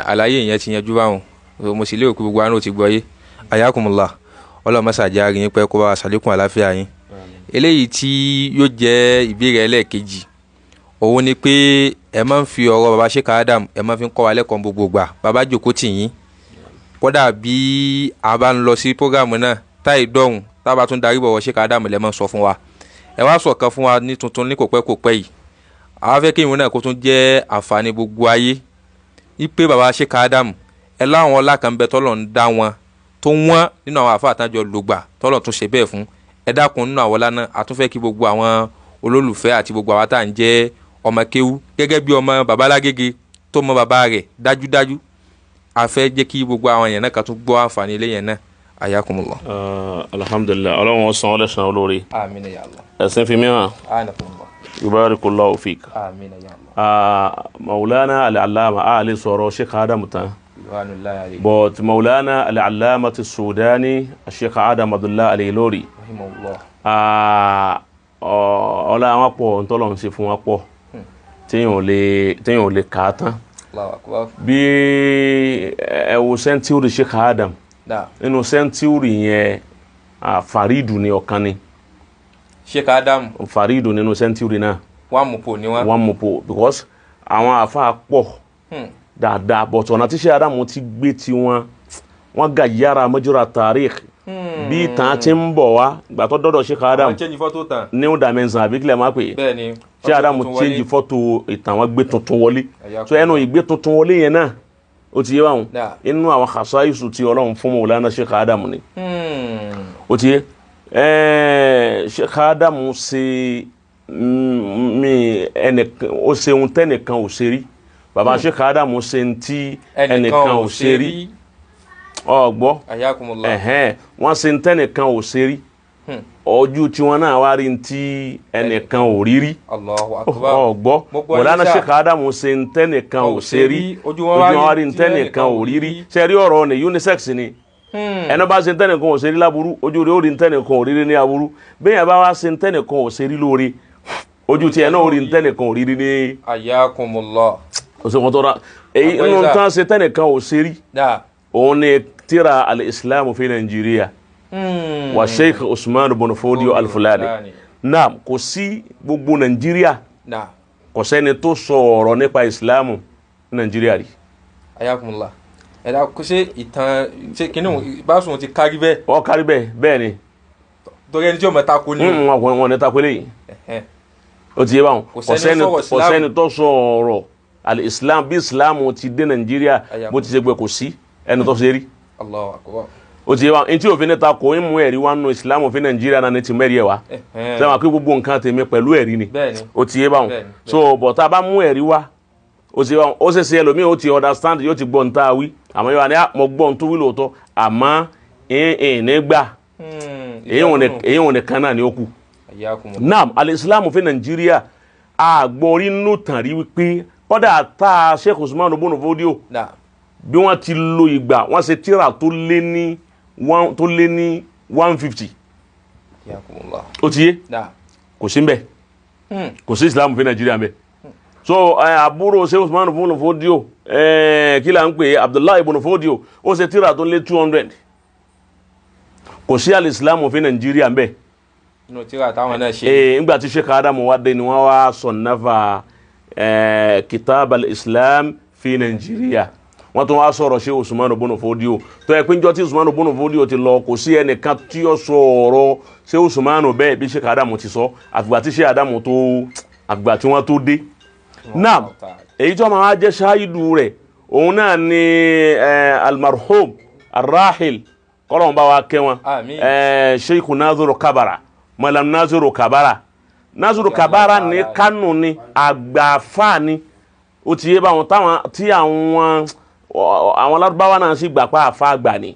Àlàyé yẹn ti yanjú báwọn. Mo sì lérò pé gbogbo àánú ti gbọ́ yé. Ayakumullah, ọlọ́mọṣàjẹ́ àríyìn pẹ́, kó bá wa ṣàlékún àlàáfíà yín. Eléyìí tí yóò jẹ́ ìbéèrè ẹlẹ́ẹ̀kejì, òun ni pé ẹ máa ń fi ọ̀rọ̀ baba Sheikh Adam, ẹ máa fi ń kọ́ wa lẹ́kọ̀ọ́ gbogbo gbà. Baba jòkó tì yín, kódà bí a bá ń lọ sí programme náà, táì dọ̀hùn, tá a bá tún darí bọ̀wọ̀, Sheikh Adam lẹ́ máa ń sọ fún wa. Ẹ wá sọ kan fún wa ní tuntun ní kò pẹ́ kò pẹ́ yìí. Àwa fẹ́ kí ìwé náà kó tún jẹ́ àǹfààní gbogbo ayé, wípé baba Sheikh Adam, ẹ láwọn ọlá kan bẹ tọ́lọ̀ ń dá wọn tó wọ́n nínú àwọn àfa àtàjọ lògbà, tọ́lọ̀ tún ṣe bẹ́ẹ̀ fún. Ẹ dákun, nínú àwọn ọlá náà, a tún fẹ́ kí gbogbo àwọn olólùfẹ́ àti gbogbo àwọn tá à ń jẹ́ ọmọ kéwú, gẹ́gẹ́ bí ọmọ babalágége tó mọ bàbá rẹ̀ dájúdájú, a fẹ́ jẹ́ kí gbogbo àwọn èèyàn náà kan tún gbọ́ àǹfààní ilé yẹn náà. Ayakumullah. Alhamdulilah, Ọlọ́run san ọ́ lẹ́san olóore. Amina ya Allah. Ẹ̀sìn fi mí hàn. Anakumullah. Yubarikullahu fik. Amina ya Allah. Maulana al-allama, a lè sọ̀rọ̀ Sheikh Adam tán. Ridwanullahi alayhi. But Maulana al-allama ti Sudani, Sheikh Adam Abdullah al-Ilori, Rahimahullah. Ọlá wọn pọ̀, ntọ́lọ̀ ń ṣe fún wọn pọ̀ téèyàn ò lè kà á tán. Allahu akbar. Bí ẹ wo century Sheikh Adam, nínú century yẹn, Faridu ni ọ̀kan ni. Sheikh Adam. Faridu nínú century náà. Wọ́n mú po ni wọ́n. Wọ́n mú po because àwọn àfa pọ̀ dáadáa, but ọ̀nà tí Sheikh Adam ti gbé tiwọn, wọ́n gà yára majra tarikh bí ìtàn ti ń bọ̀ wá. Ìgbà tó dọ́dọ̀ Sheikh Adam, Wọ́n change fọ́tò tán. New dimension, àbí kílẹ̀ máa pè é? Bẹ́ẹ̀ ni. Sheikh Adam change fọ́tò ìtàn, wọn gbé tuntun wọlé. So ẹnu ìgbé tuntun wọlé yẹn náà, ó ti yé báwọn. Inú àwọn khasaisu tí Ọlọ́run fún Mawlana Sheikh Adam ni. Ó ti yé. Sheikh Adam ṣe mi ẹnìkan, ó ṣe ohun tẹ́nìkan ò ṣe rí. Bàbá Sheikh Adam ṣe ń tí ẹnìkan ò ṣe rí, ọgbọ́? Ayakumullah. Ẹ̀hẹ́n, wọ́n ṣe ń tẹ́nìkan ò ṣe rí, ojú tiwọn náà wá rí ń tí ẹnìkan ò rí rí. Allahu akbar. Ọgbọ́? Mo gbọ́. Mọ̀lánà yín sá. Sheikh Adam ṣe ń tẹ́nìkan ò ṣe rí, ojú wọn wá ojú wọn wá rí ń tẹ́nìkan ò rí rí. Ṣe rí ọ̀rọ̀ ni unisex ni. Ẹni bá ṣe ń tẹ́nìkan ò ṣe rí láburú, ojú rẹ̀ ó rí ń tẹ́nìkan ò rí rí ní aburú. Bẹ́ẹ̀ yẹn bá wá ṣe ń tẹ́nìkan ò ṣe rí lóore, ojú tiẹ̀ náà ó rí ń tẹ́nìkan ò rí rí ní. Ayakumullah. Òṣèkò tó ra èyí Àgbọ́yé inú sá. tán ṣe tẹ́nìkan ò ṣe rí, òun ni tíra al-Islam fi Nàìjíríà wa Sheikh Usman bin Fodio al-Fulani. Naam, kò sí gbogbo Nàìjíríà, kò sẹ́ni tó sọ ọ̀rọ̀ nípa Islam ní Nàìjíríà rí. Ayakumullah. Ẹ̀dá kò ṣe ìtàn ṣe kínní báṣun ti kárí bẹ́ẹ̀? Wọ́n kárí bẹ́ẹ̀, bẹ́ẹ̀ ni. Torí ẹni tí yóò mọ̀ tako ni. Wọn ní tako eléyìí. Ó ti yé báwọn. Kò sẹ́ni tó sọ̀rọ̀ Kò Islam. sẹ́ni tó sọ ọ̀rọ̀ al-Islam bí Islam ti dé Nàìjíríà, bó ti ṣe gbé, kò sí ẹni tó ṣe rí. Allahu akbar. Ó ti yé báwọn. Ntí òfin níta kò ń mú ẹ̀rí wá nù Islam òfin Nàìjíríà náà ní ti mẹ́rin ẹ̀ wá. Sẹ́wọ̀n pé gbogbo nǹkan tèmi pẹ̀lú ẹ̀rí ni? Bẹ́ẹ̀ni. Ó ti yé báwọn. So but tá a bá mú ẹ̀rí wá, ó ti yé báwọn, ó ṣe ṣe ẹlòmíì ó ti understand, yóò ti gbọ́ ń tá a wí, àmọ́ yóò wá ní, "Ah, mo gbọ́ ń tó wí lóòótọ́, àmọ́ ẹ̀ ní gbà." Èyí wọn nìkan náà ni ó kù. Ayakumullah. Naam, al-Islam fi Nàìjíríà, àgbọ̀nrín nù tàn rí wípé kọ́dà tá a Sheikh Usman Bono Fodio, bí wọ́n ti lo ìgbà wọ́n ṣe tíra tó lé ní 150. Ayakumullah. Ó ti yé. Kò sí mbẹ. Kò sí Islam fi Nàìjíríà mbẹ. So àbúrò Sheikh Usman Bono Fodio, kí là ń pè é, Abdullahi Bono Fodio, ó ṣe tíra tó lé 200. Kò sí al-Islam fi Nàìjíríà mbẹ. Inú tíra táwọn náà ṣe. Ńgbà tí Sheikh Adam wá dé ni wọ́n wá sọ̀nàfà kitab al-Islam fi Nàìjíríà. Wọ́n tún wá sọ̀rọ̀ Sheikh Usman Bono Fodio tó yẹ pé njọ́ tí Usman Bono Fodio ti lọ, kò sí ẹnìkan tí ó sọ ọ̀rọ̀ Sheikh Usman bẹ́ẹ̀ bí Sheikh Adam ti sọ, àfìgbà tí Sheikh Adam tó, àfìgbà tí wọ́n tó dé. Naam, èyí tí wọ́n máa jẹ́ ṣáídù rẹ̀, òun náà ni almarhum arrahil, kọ́lọ́n bá wa kẹ́ wọn. Àmín. Sheikh Naziru Kabara, Malam Naziru Kabara, Naziru Kabara ní Kánò ni, àgbàfà ni. Ó ti yé báwọn, táwọn tí àwọn Lárúbáwá náà sì gbà pa àfa àgbà ni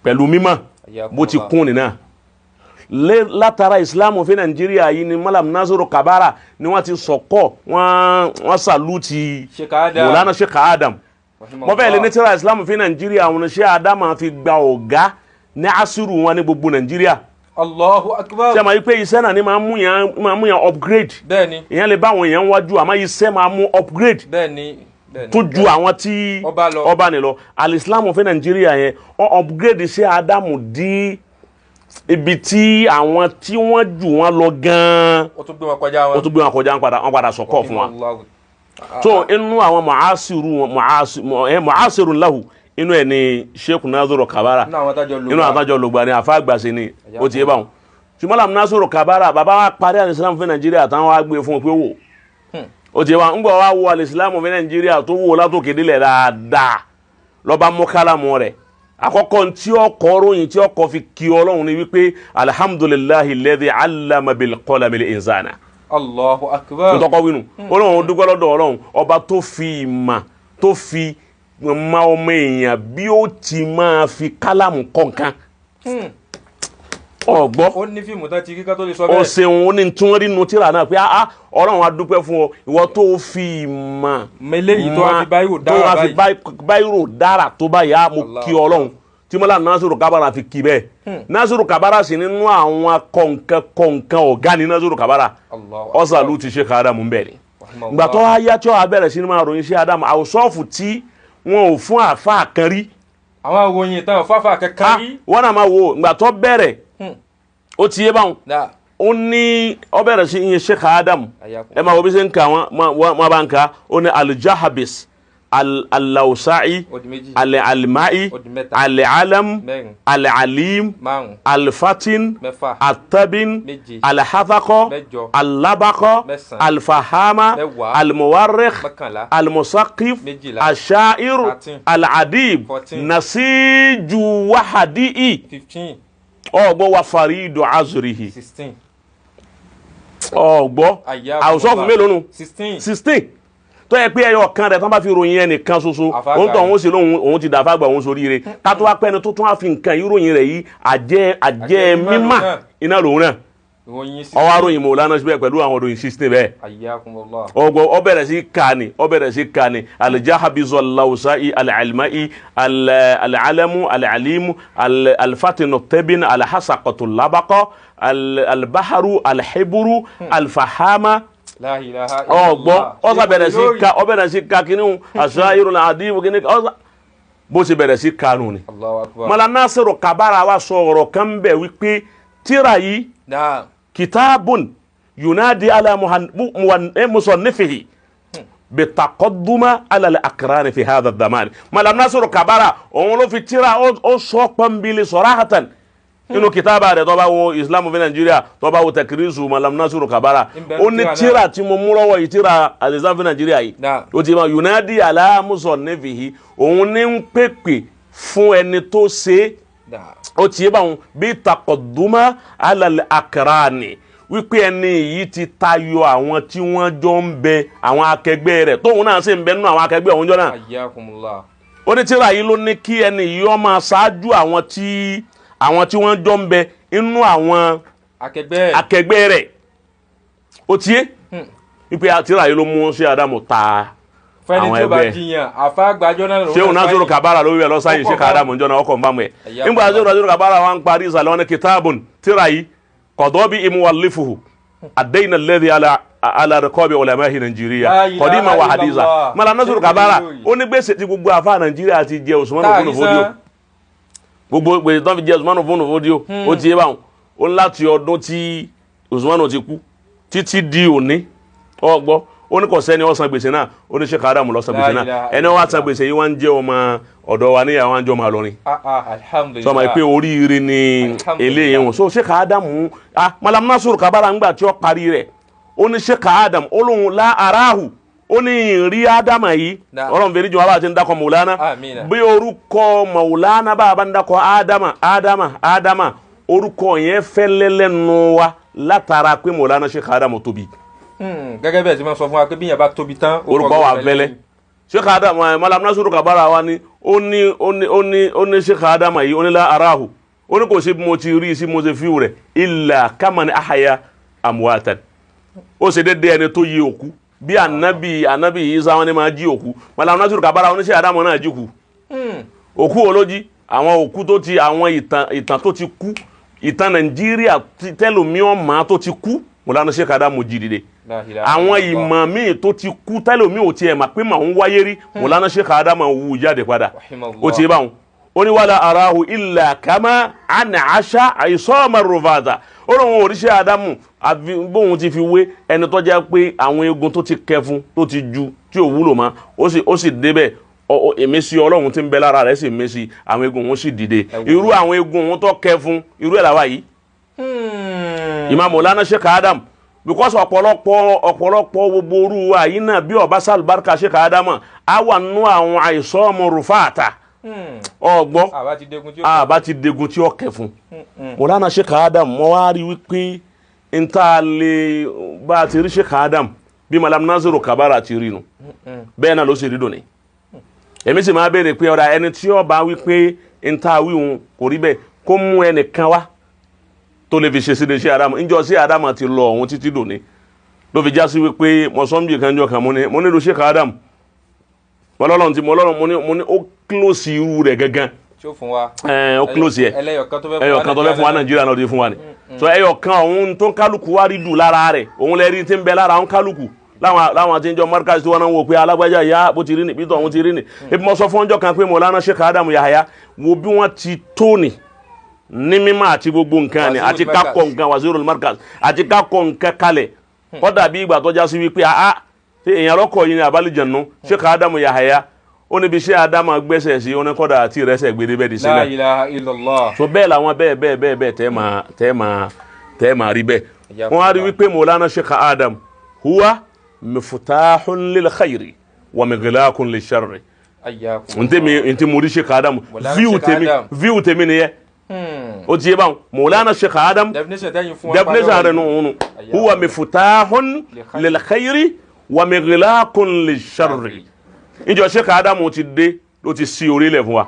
pẹ̀lú mímọ̀ bó ti kún nínà látara Islam fi Nàìjíríà yìí ni Malam Naziru Kabara ni wọ́n ti sọ̀kọ́, wọ́n salute Sheikh Adam. Mọ̀lánà Sheikh Adam. Mo fẹ́ lé ní tíra Islam fi Nàìjíríà, àwọn Sheikh Adam fi gba ọ̀gá ní asiru wọn ní gbogbo Nàìjíríà. Allahu akbar. Ṣé máa yí pé iṣẹ́ náà ni máa mú yàn upgrade? Bẹ́ẹ̀ni. Ìyẹn lè bá àwọn èèyàn wájú, àmọ́ iṣẹ́ máa mú upgrade. Bẹ́ẹ̀ni. Tó ju àwọn tí ọba ni lọ. Al-Islam fi Nàìjíríà yẹn ó upgrade sí Ádámù di ibi tí àwọn tí wọ́n jù wọ́n lọ gan-an. Ó tún gbé wọn kọjá wọn. Ó tún gbé wọn kọjá, wọn padà sọkọ fún wa. So inú àwọn mu'asiru lahu, inú ẹ̀ ni Sheikh Nasiru Kabara, inú àwọn àtàjọ lògbà ni àfa àgbàṣe ni ó ti yé báwọn. Ṣùgbọ́n Nasiru Kabara bàbá wa parí Al-Islam fi Nàìjíríà táwọn wa gbé fún un pé wò ó ti yé báwọn. Ńgbà wa wo Al-Islam fi Nàìjíríà tó wò látòkè délẹ̀ dáadáa, lọ́ba mú kálámù rẹ̀ àkọ́kọ́ tí ó kọ ròyìn tí ó kọ fi kí Ọlọ́run ni wípé alhamdulillahi alladhi allama bil qalami al-insana. Allahu akbar. Ntọ́kọ winu Ọlọ́run dúpẹ́ lọ́dọ̀ Ọlọ́run ọba tó fi ìmà tó fi ma ọmọ èèyàn bí ó ti máa fi kálámù kọ̀ọ̀kan. Ọgbọ́ ó ní fíìmù tán ti kíkọ́ tó lè sọ bẹ́ẹ̀. Ó ṣeun, ó ní tí wọ́n rí nu tíra náà pé ah Ọlọ́run á dúpẹ́ fún ọ ìwọ tó fi ìmà mẹlẹ́yìí tó wá fi báírò dára báyìí tó wá fi báírò dára tó báyìí á mo kí Ọlọ́run tí mọ́lá Nasiru Kabara fi kí bẹ́ẹ̀. Nasiru Kabara sì nínú àwọn kọ̀ǹkan kọ̀ǹkan ọ̀gá ni Nasiru Kabara ọ̀sàlù ti ṣe Ádámù ń bẹ̀ ni. Ìgbà tó wá yá tí ó bẹ̀rẹ̀ sí ni máa ròyìn sí Ádámù àwòsọ́ọ̀fù tí wọn ò fún àáfàá kan rí. Àwọn àròyìn tán fáfà kankan rí. Wọ́n náà máa wo ìgbà tó bẹ̀rẹ̀ ó ti yé báwọn. Ó ní ó bẹ̀rẹ̀ sí iye Sheikh Ádámù ẹ máa wo bí ṣe ń ka wọn bá ń ka ó ní aljahabis alausa'i alalmai alalam alalim alfatin atabin alhafakọ alabakọ alfahama almuwarikh almusakif ashair aladib nasiju wahadi'i ọgbọ wa faridu azurihi ọgbọ àwùsọfún mélòó nù 16 tó yẹ pé ẹyọ kan rẹ tán bá fi ròyìn ẹnìkan ṣoṣo òun tó òun sì lóun òun ti dàfà gbà òun sóríire kátó wá pẹ́ni tó tún á fi nǹkan ìròyìn rẹ̀ yìí àjẹ mímà iná lòun náà ọwọ́ aróyìn Mọ̀lánà síbẹ̀ pẹ̀lú àwọn òròyìn 16 bẹ́ẹ̀. Ọgbọ ọ bẹ̀rẹ̀ sí kàní ọ bẹ̀rẹ̀ sí kàní alijahabizu alawusa'i alalimai alalamu alalimu alfatinu tebin alhasakatu labakọ albaharu alhiburu alfahama. Ọgbọ ọsà bẹ̀rẹ̀ sí ka ọ bẹ̀rẹ̀ sí ka kínní àṣà irun àdìbò kínní ọsà bó ṣe bẹ̀rẹ̀ sí kanu ni. Mọ̀lá Nasiru Kabara wa sọ ọ̀rọ̀ kan bẹ̀ wípé tíra yìí kitabun yunadi ala musannifihi bitaqadduma ala al-aqran fi hadha ad-zaman. Mọ̀lá Nasiru Kabara òun ló fi tíra ó sọ pọ́nbili sarahatan inú kìtàbà rẹ̀ tó bá wo Islam fi Nàìjíríà tó bá wo tẹkirisu Malam Nasiru Kabara ó ní tíra tí mo mú lọ́wọ́ yìí tíra Islam fi Nàìjíríà yìí ó ti ma yunadi ala musannifihi òun ní ń pèpè fún ẹni tó ṣe ó ti yé báwọn bí taqadduma ala al-aqrani wípé ẹni yìí ti tayọ àwọn tí wọ́n jọ ń bẹ àwọn akẹgbẹ́ rẹ̀ tóun náà sì ń bẹ nínú àwọn akẹgbẹ́ òun jọ náà. Ó ní tíra yìí ló ní kí ẹni yìí ó máa ṣáájú àwọn tí wọ́n jọ ń bẹ inú àwọn akẹgbẹ́ rẹ̀ ó ti yé wípé tíra yìí ló mú sí Ádámù ta àwọn ẹgbẹ́ Sheikh Nasiru Kabara ló wíwẹ̀ lọ́sàn-án yìí Sheikh Ádámù njọ́ náà ọkọ̀ nbàmù ẹ̀ nígbà tí Nasiru Kabara wa ń parí ìsàlẹ̀ wọn ní kitabun tíra yìí qada bi muwallifuhu ad-dayna alladhi ala riqabi ulama'i Nàìjíríà qadima wa hadisa. Malam Nasiru Kabara ó ní gbèsè tí gbogbo àfa Nàìjíríà ti jẹ Usman ibn Fodio gbogbo gbèsè tó fi jẹ Usman ibn Fodio ó ti yé báwọn ó ní láti ọdún tí Usman ti kú títí di òní ọgbọ́ ó ní kò sẹ́ni ó san gbèsè náà ó ní Sheikh Ádámù ló san gbèsè náà ẹni wọ́n á san gbèsè yìí wọ́n ń jẹ́ ọmọ ọ̀dọ́ wa níyàwó wọ́n ń jẹ́ ọmọ Ìlọrin sọmọ pé oríire ni eléyìí wọn so Sheikh Ádámù Malam Nasiru Kabara ńgbà tí ó parí rẹ̀ ó ní Sheikh Ádámù ó lóun lá aráhù ó ní ìrí Ádámù yìí Ọlọ́run fèrè jù wọn bá ti ń dákọ̀ Mọ̀lánà bí orúkọ Mọ̀lánà bá a bá ń dákọ̀ Ádámà Ádámà Ádámà orúkọ yẹn fẹ́lẹ́ lẹ́nu wa látara pé Mọ̀lánà Sheikh Ádámù tóbi. Gẹ́gẹ́ bẹ́ẹ̀ tí wọ́n sọ fún wa pé bí yẹn bá tóbi tán orúkọ wa fẹ́lẹ́. Sheikh Ádámù Malam Nasiru Kabara wa ni ó ní ó ní ó ní ó ní Sheikh Ádámù yìí ó ní la arahu ó ní kò sí mo ti rí sí mo ṣe fíw rẹ̀ illa kaman ahya amwatan ó ṣe déédéé ẹni tó yí òkú bí anabi anabi Isa wọn ni máa jí òkú. Malam Nasiru Kabara oníṣẹ́ Ádámù náà jí kú òkú wo ló jí àwọn òkú tó ti àwọn ìtàn tó ti kú ìtàn Nàìjíríà tẹlòmíọ̀n máa tó ti kú Mọ̀lánà Sheikh Ádámù jí dìde. Àwọn ìmọ̀ míì tó ti kú tẹ́lẹ̀ mi ò tiẹ̀ mà pé màá ń wáyé rí, Mọ̀lánà Sheikh Adam wù jáde padà. Ó ti bá wọn. Ó ní wàlá arahu illa kama ana aṣa àìsọ́ọ̀mà ruvata. Ó lóun ò rí Sheikh Adamu bóun ti fi wé ẹni tó jẹ́ pé àwọn eegun tó ti kẹfun tó ti ju tí ò wúlò mọ́, ó sì débẹ̀, ìmísí Ọlọ́run tí ń bẹ lára rẹ̀ sì mísí, àwọn eegun òun sì dìde. Irú àwọn eegun òun tó kẹfun irú ẹ̀ làwa yìí. Imam Mọ̀lánà Sheikh Adam, because ọ̀pọ̀lọpọ̀ gbogbo orú wa yìí náà bí ọba sálùbáríkà Sheikh Adam á wà nínú àwọn àìsàn rufata. Ọgbọ́ àbá ti degun tí ó kẹ fún. Mọ̀lánà Sheikh Adam mọ́ wá rí wípé n ta lè bá a ti rí Sheikh Adam bí Malam Nasiru Kabara ti rí nu, bẹ́ẹ̀ náà ló sì rí dòní. Èmi sì máa béèrè pé ọ̀rọ̀ ẹni tí ó bá wípé n ta wíhun kò rí bẹ́ẹ̀, kó mú ẹnìkan wá tó lè fi ṣe sí Sheikh Adam. Njọ sí Adam ti lọ ọ̀hún títí dòní ló fi já sí wípé mọ̀sánbì kan jọ kan mo nílùú Sheikh Adam mọlọ́lọ́n ti mọlọ́lọ́n mo ní ó close irú rẹ̀ gangan. Tí ó fún wa. Ó close yẹ ẹyọkan tó fẹ́ fún wa Nàìjíríà náà ti fún wa ni. So ẹyọkan ọ̀hún tó ń kálukú wá rí dù lára rẹ̀, òun lè rí tí ń bẹ lára òun kálukú láwọn àti ìjọ Markaz tí wọ́n náà ń wò pé alágbájá ya bó ti rí ni bí tọ̀hún ti rí ni. Ebi mo sọ fún ọjọ́ kan pé Mọ̀lánà Sheikh Adam Yahaya wo bí wọ́n ti tó ni ní mímọ́ àti gbogbo nǹkan ni àti kakọ nǹkan Wazirul Markaz àti kakọ nǹkan kalẹ̀. Ó dàbí ìgbà tó já sí wípé àá èèyàn lọ́kọ̀ yìí ni àbálẹ̀jẹ̀nu Sheikh Adam Yahaya ó níbi Sheikh Adam gbẹ́sẹ̀ sí oníkọ́dà àti ìrẹsẹ̀ gbédébẹ́ di sílẹ̀. La ilaha illallah. So bẹ́ẹ̀ làwọn bẹ́ẹ̀ bẹ́ẹ̀ bẹ́ẹ̀ bẹ́ẹ̀ tẹ́ máa rí bẹ́ẹ̀. Wọ́n á rí wípé Mọ̀lánà Sheikh Adam huwa miftahun lil khayri wa mighlaqun lil sharri. Ntẹ́ mo rí Sheikh Adam view tèmi nìyẹn. O ti yé báwọn Mọ̀lánà Sheikh Adam definition rẹ̀ nù huwa miftahun lil khayri wa mighlaqun lil sharri. Njọ Sheikh Adam ti dé ló ti ṣí orílẹ̀ fún wa.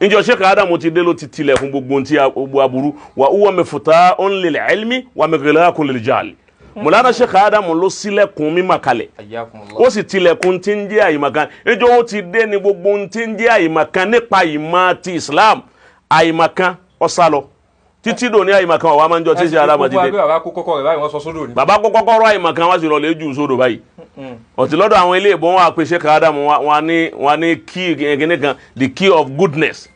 Njọ Sheikh Adam ti dé ló ti tilẹ̀ fún gbogbo ntí gbogbo aburú. Wa huwa miftahun lil ilmi wa mighlaqun lil jahli. Mọ̀lánà Sheikh Adam ló ṣílẹ̀kùn mímọ̀ kalẹ̀, ó sì tilẹ̀kùn tí ń jẹ́ àyìmọ̀kan. Njọ ó ti dé ní gbogbo ntí ń jẹ́ àyìmọ̀kan nípa ìmọ̀ ti Islam, àyìmọ̀kan ó sá lọ títí dòní. Àyìmọ̀kan ọ̀wá máa ń jọ tí Sheikh Adam ti dé. Bàbá kó kọ́kọ́rọ́ kó kọ́kọ́rọ́ àyìmọ̀kan wá sí lọ lè jù sódò báyìí. Ọ̀tí lọ́dọ̀ àwọn ilé ìbọn wọn àpè Sheikh Adam wọn ní key kìnìún kan, the key of goodness.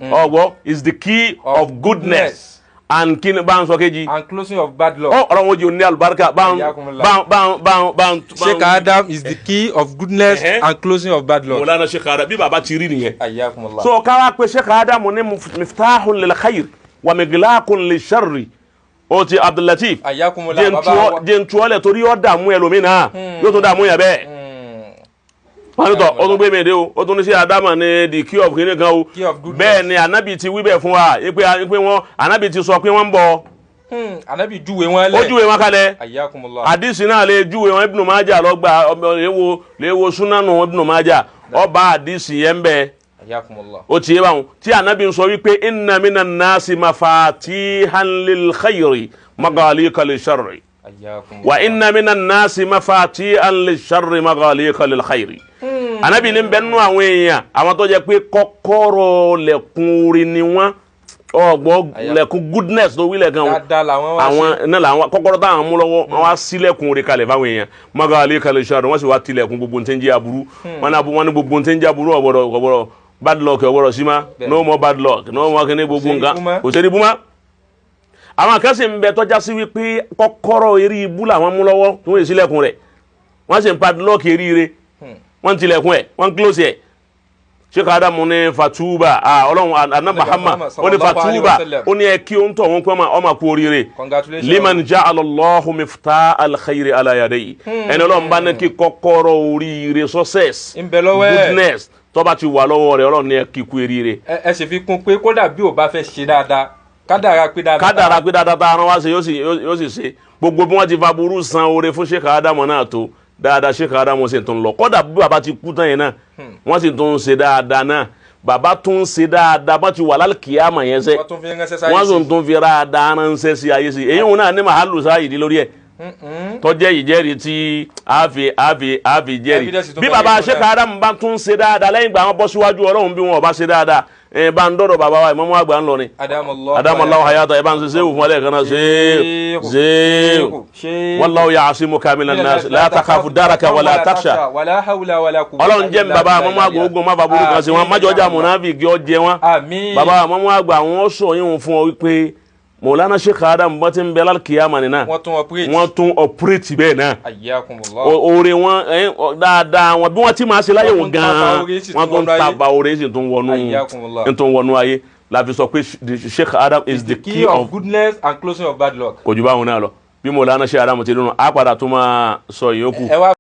Ọgbọ́ is the key of goodness and kí ni bá ń sọ kejì. And closing of bad luck. Ọ̀rọ̀ wọn jẹ́ ní alibarika bá ń. Sheikh Adam is the key of goodness and closing of bad luck. Mọ̀lánà Sheikh Adam bí bàbá ti rí nìyẹn. Ayakumullah. So káwá pé Sheikh Adam ní miftahun lil khayr wa miglaqun lil sharri. O ti Abdulateef. Ayakumullah bàbá wa. Jẹ́ ntuọ́lẹ̀ torí ó dààmú ẹlòmínà yóò tún dààmú yẹn bẹ́ẹ̀. Wọ́n ní tọ́ ó tún gbé mi dé o, ó tún ní sí Adama ní the key of kìnìún kan o. Bẹ́ẹ̀ ni anabi ti wí bẹ́ẹ̀ fún wa pé wọ́n anabi ti sọ pé wọ́n ń bọ̀. Anabi júwe wọn lẹ̀. Ó júwe wọn kalẹ̀. Ayakumullah. Àdìsí náà lè júwe wọn. Ibn Majah lọ gba léwo súnánù Ibn Majah ọba àdìsí yẹn bẹ́ẹ̀. Ayakumullah. Ó ti yé báwọn tí anabi ń sọ wípé inna minan nasi mafatihan lil khayri maghaliqa lil sharri wa inna minan nasi mafatihan lil sharri maghaliqa lil khayri. Anabi ní bẹ́ẹ̀ nú àwọn èèyàn àwọn tó jẹ́ pé kọ́kọ́rọ́ lẹ̀kùn orin ni wọ́n, ọgbọ́ lẹ̀kùn goodness tó wílẹ̀ kan àwọn náà làwọn kọ́kọ́rọ́ táwọn mú lọ́wọ́ wọn wá sílẹ̀kùn orin kalẹ̀ fáwọn èèyàn maghaliqa lil sharri, wọ́n sì wá tilẹ̀kùn gbogbo tí ń jẹ́ aburú. Wọ́n ní gbogbo tí ń jẹ́ aburú ọ̀gbọ̀dọ̀ bad luck ọ̀gbọ̀dọ̀ sí ma, no more bad luck, no more kíní gbogbo nǹkan kò sẹ́ni bú ma. Àwọn kan sì ń bẹ tọ́já sí wípé kọ́kọ́rọ́ eré ibú làwọn mú lọ́wọ́ tí wọ́n yẹ sílẹ̀kùn rẹ̀, wọ́n sì ń padlock eríire, wọ́n tilẹ̀kùn ẹ̀, wọ́n close ẹ̀. Sheikh Adam ní fatuba Ọlọ́run anna Muhammad ó ní fatuba ó ní ẹ kí ó ń tọ̀ wọn kó ọmọ kú oríire. Liman ja'ala Allahu miftah al-khayri ala yadayhi. Ẹni Ọlọ́run bá ní kí kọ́kọ́rọ́ oríire success goodness tó bá ti wà lọ́wọ́ rẹ̀, Ọlọ́run ní ẹ kí kú oríire. Ẹ sì fi kún pé kódà bí ò bá fẹ́ ṣe dáadáa, kádàrá pé dáadáa. Kádàrá pé dáadáa tá a rán wá ṣe yóò sì ṣe. Gbogbo bí wọ́n ti fa burú san oore fún Sheikh Adam náà tó dáadáa, Sheikh Adam sì tún lọ. Kódà bí bàbá ti kú tán yẹn náà wọ́n sì tún ń ṣe dáadáa náà. Bàbá tún ń ṣe dáadáa bá ti wà lálùkìyàmà yẹn sẹ́, wọ́n sì tún fi dáadáa ránṣẹ́ sí ayé sí. Èyí òun náà ní màhálù sáyìí lórí ẹ̀ tọ́jẹ́ ìjẹ́rìí tí a fi jẹ́rìí. Bí bàbá Sheikh Adam bá tún ṣe dáadáa lẹ́yìn ìgbà wọn bọ́ síwájú Ọlọ́run, bí wọn ò bá ṣe dáadáa Ẹ bá ń dọ̀dọ̀ bàbá wa ìmọ̀mú àgbà ńlọrin. Adamallahu hayata. Ẹ bá ń ṣe sẹ́wù fún ọlẹ́ẹ̀kan náà. Ṣéwù ṣéwù. Wallahu ya'simuka minan nas, la takhafu daraka wala takhsha. Wala hawla wala quwwata. Ọlọ́run jẹ́ bàbá àmọ́mú àgbà ogun má bàbá burúkú kan sí wọn, májọjà mùnáfíkì ọ jẹ wọn. Àmín. Bàbá àmọ́mú àgbà wọn sọ yín fún ọ wípé Mọ̀lánà Sheikh Adam bọ́ ti ń bẹ lálùkìyàmà nínà. Wọ́n tún operate. Wọ́n tún operate bẹ́ẹ̀ náà. Ayyakumullah. Oore wọn dáadáa wọn bí wọ́n ti máa ṣe láyé Wọ́n wọn tún taba gan-an, oore sì wọ́n tún tún wọnú ayé. taba oore sì tún wọnú Ayyakumullah. ń tún wọnú ayé. La fi sọ pé the Sheikh Adam is the key of goodness and closing of bad luck. Kò ju báwọn náà lọ. Bí Mọ̀lánà Sheikh Adam ti dúró, á padà tún máa sọ ìyókù. Ẹ wá.